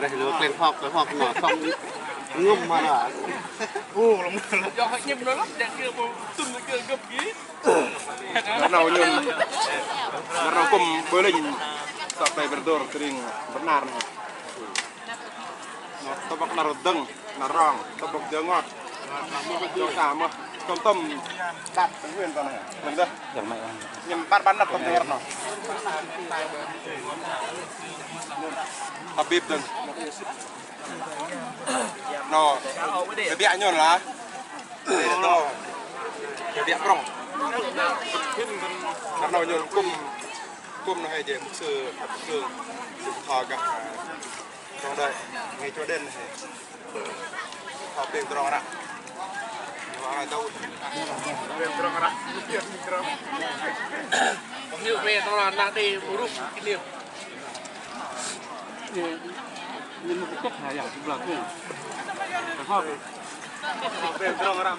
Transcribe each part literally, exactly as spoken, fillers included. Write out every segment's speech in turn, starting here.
Reh lu kleng hok, kleng hok noh, sŏng ngŭm mă noh. Ô, lăm. Yŏ hơ̆k ñĕm noh lăm, jang kiơ bu tŭn kiơ gơ̆p ki. Năr 'nâu nhôn, năr 'nâu kŭm bơlĕnh, sŏ tei bơ̆r dôr tơring bơ̆r năr noh. Tơbăk năr dơ̆ng, năr rong, tơbăk jơ ngot. Jong sa mơh, tơm tơm, đăt tơ̆ng huyên tơ nai. Lăng dơh. Nhĕm 'bar 'bar năr tơm tơ̆ng rơ̆t noh. Tơbip dơ̆ng. Noh, tơbiă nhôn lah. Noh, tơbiă prŏng. Năr 'nâu nhôn kŭm, kŭm noh hei jei mục sư, mục sư, sư thọ gah. Trong đai, ngày chùa đen hei. Thọ pêng trong ră. Pêng trong ră. Pêng trong ră. Pêng trong ră. Pêng trong ră.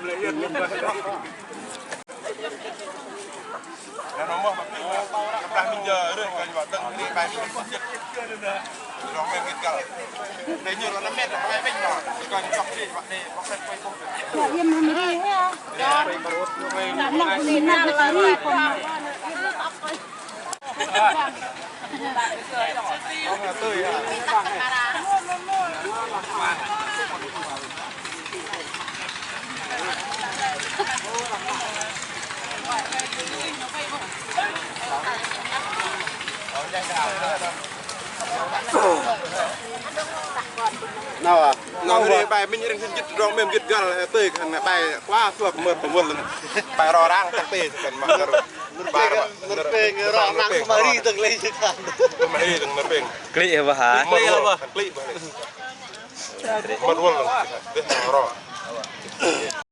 Nâu à? Nâu, hơri bai minh ring sĭn jĭt tơdrong 'mêm gĭt găl, ơ, tơih khan bai kuă suăk mơ̆r pơwơl. Bai ro rang tơ teh khan mă nơ̆r. Nơ̆r pêng, nơ̆r pêng, ro rang mă ri tơ̆ng lei khan. Mă ri tơ̆ng nơ̆r pêng. Klĭ hă bơih hă? Klĭ hă bơih. Klĭ bơih. Mă wơl. Dêh ro.